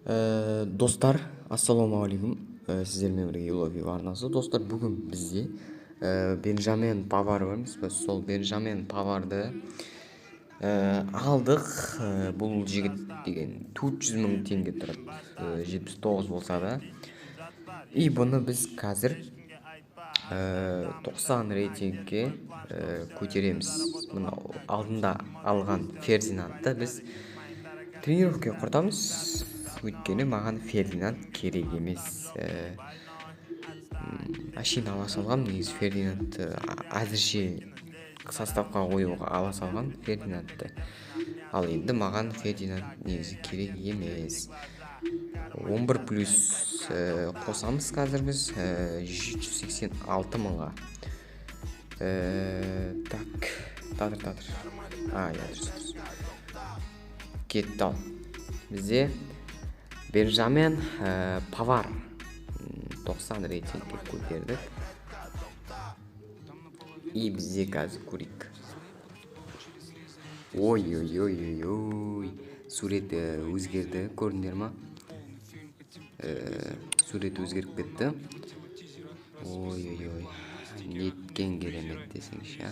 Достар, ассалаумағалейкум. Сіздермен бірге Лови арнасы. Достар, бүгін бізде Бенджамен Павар бар емес пе? Сол Бенджамен Паварды алдық. Бұл жігіт деген 400 мың теңге тұрады. 79 болса да. И бұны біз қазір 90 рейтингке көтереміз. Мынау алдында алған Фердинандты біз тренировкаға құртамыз, өйткені маған Фердинанд керек емес. Әшейін ала салғам негізі Фердинандты, әзірше составқа қоюға ала салғам Фердинандты. Ал енді маған Фердинанд негізі керек емес. 11 плюс қосамыз қазір біз 786 мыңға. Так, татыр, татыр, а, иә, дұрыс, дұрыс. Кетті. Ал бізде Бенджамен Павар 90 рейтингке көтердік. И бізде қазір көрейік. Ой, ой, ой, ой, ой, сурет өзгерді, көрдіңдер ма? Сурет өзгеріп кетті. Ой, ой, ой, неткен керемет десеңші, а!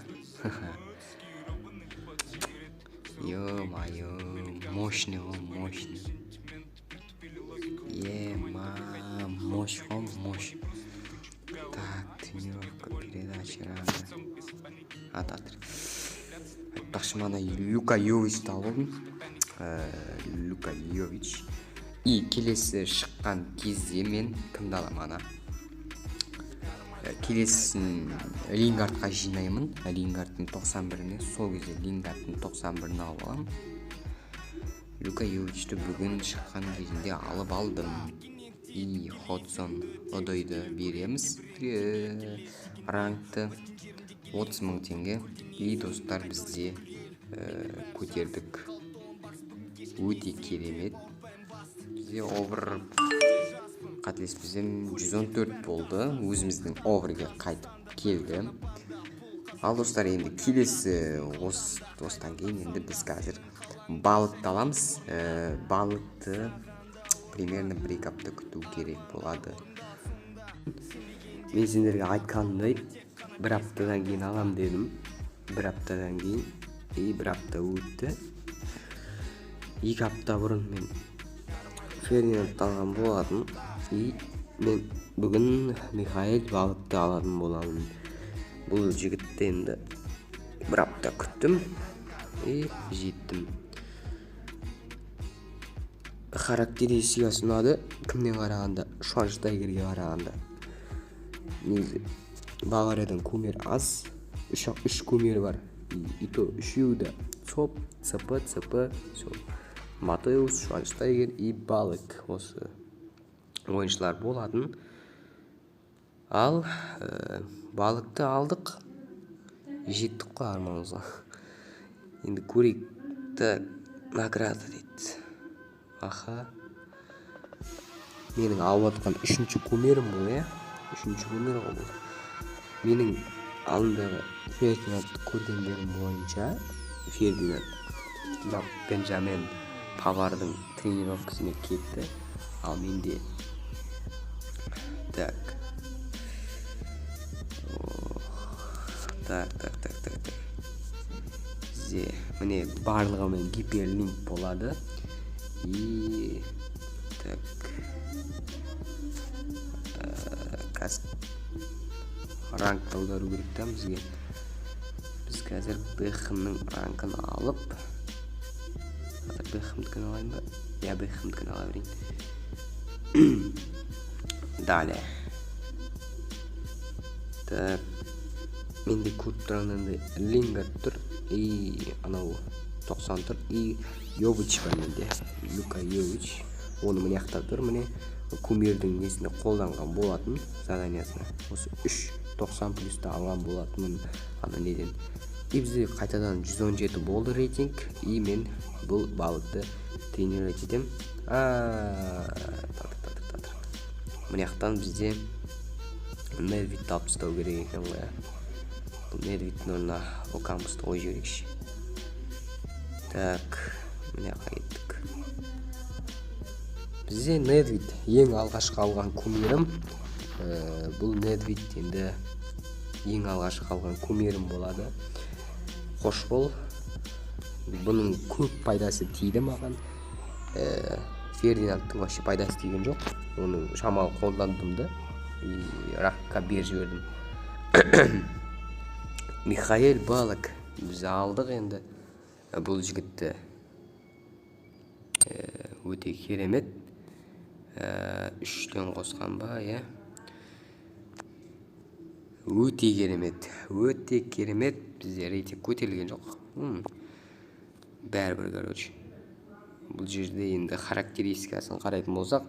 Ё-моё, мощный ғой, мощный. Ема, мощь қой, мощь. Так, тренировка, передача ранга. А, татыр. Айтпақшы, мана Люка Йовичті алып алдым. Люка Йович. И келесі шыққан кезде мен кімді аламын ана? Келесісін Лингардқа жинаймын. Лингардтың 91-іне, сол кезде Лингардтың 91-ін алып аламын. Люка Йовичті бүгін шыққан кезінде алып алдым. И Ходсон Одойды береміз. Рангты 30 мың теңге. И, достар, бізде көтердік. Өте керемет. Бізде овер, қателеспесем, 114 болды. Өзіміздің оверге қайтып келді. Ал, достар, енді келесі осы осыдан кейін енді біз қазір балықты аламыз. Балықты примерно 1-2 апта күту керек болады. Мен сендерге айтқанымдай, бір аптадан кейін алам дедім. Бір аптадан кейін, и бір апта өтті. 2 апта бұрын мен Фердинандты алған болатын. И мен бүгін Михаил Балыкты алатын боламын. Бұл жігітті енді бір апта күттім и жеттім. Характеристикасы ұнады. Кімнен қарағанда? Швайнштайгерге қарағанда. Негізі Бавариядан кумир аз, үш, үш кумир бар, и то үшеуі де ЦОП, ЦП, ЦП. Сол Матеус, Швайнштайгер и Балык, осы ойыншылар болатын. Ал Балыкты алдық, жеттік қой арманымызға. Енді көрейік. Так, награда дейді. Аха, менің алып жатқан үшінші кумирім бұл, иә, үшінші кумир ғой бұл. Менің алдындағы Фердинандты көргендерім бойынша, Фердинанд мына Бенджамен Павардың тренировкасына кетті. Ал менде, так, ох, так, так, так, так, так, бізде міне барлығымен гиперлинк болады. И так, қазір рангты аудару керек та бізге. Біз қазір Бекхэмнің рангын алып, қазір Бекхэмдікін алайын ба? Иә, Бекхэмдікін ала берейін. Далее, так, менде көріп тұрғандай, Лингард тұр и анау 90 тұр, и Йович бар менде, Люка Йович. Оны мына жақта тұр, міне, кумирдің несінде қолданған болатын, заданиясына. Осы үш 90 плюсті алған болатынмын ана неден. И бізде қайтадан 117 болды рейтинг. И мен бұл балықты тренировать етемін. Татыр, татыр, татыр. Мына жақтан бізде Недвидті алып тастау керек екен ғой, иә. Бұл Недвидтің орнына Окампусты қойып жіберейікші. Так, мына жаққа кеттік. Бізде Недвид ең алғашқы алған кумирім. Бұл Недвид енді ең алғашқы алған кумирім болады. Қош бол. Бұның көп пайдасы тиді маған. Фердинандтың вообще пайдасы тиген жоқ. Оны шамалы қолдандым да и ракқа беріп жібердім. Михаэль Балак біз алдық енді бұл жігітті. Өте керемет. Үштен қосқан ба, иә? Өте керемет, өте керемет. Бізде рейтинг көтерілген жоқ. Бәрібір, короче, бұл жерде енді характеристикасын қарайтын болсақ,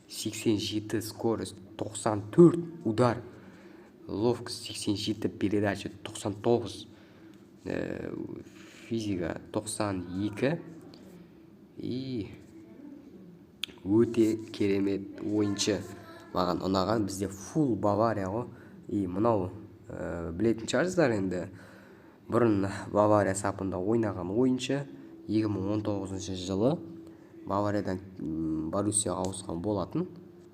87 скорость, 94 удар, ловкость 87, передача 99, физика 92 и өте керемет ойыншы, маған ұнаған. Бізде фул Бавария ғой. И мынау білетін шығарсыздар енді, бұрын Бавария сапында ойнаған ойыншы. 2019 жылы Бавариядан Боруссияға ауысқан болатын.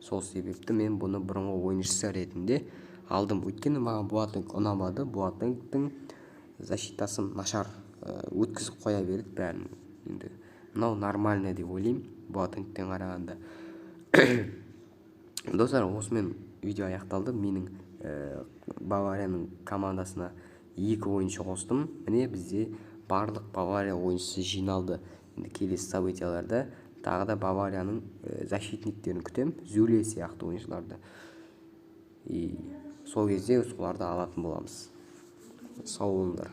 Сол себепті мен бұны бұрынғы ойыншысы ретінде алдым, өйткені маған Боатенг ұнамады. Боатенгтің защитасы нашар, өткізіп қоя береді бәрін. Енді мынау нормально деп ойлаймын Боатенгтен қарағанда. Достар, осымен видео аяқталды. Менің Баварияның командасына екі ойыншы қостым. Міне, бізде барлық Бавария ойыншысы жиналды. Енді келесі событияларда тағы да Баварияның защитниктерін күтемін, Зюле сияқты ойыншыларды, и сол кезде соларды алатын боламыз. Сау болыңдар.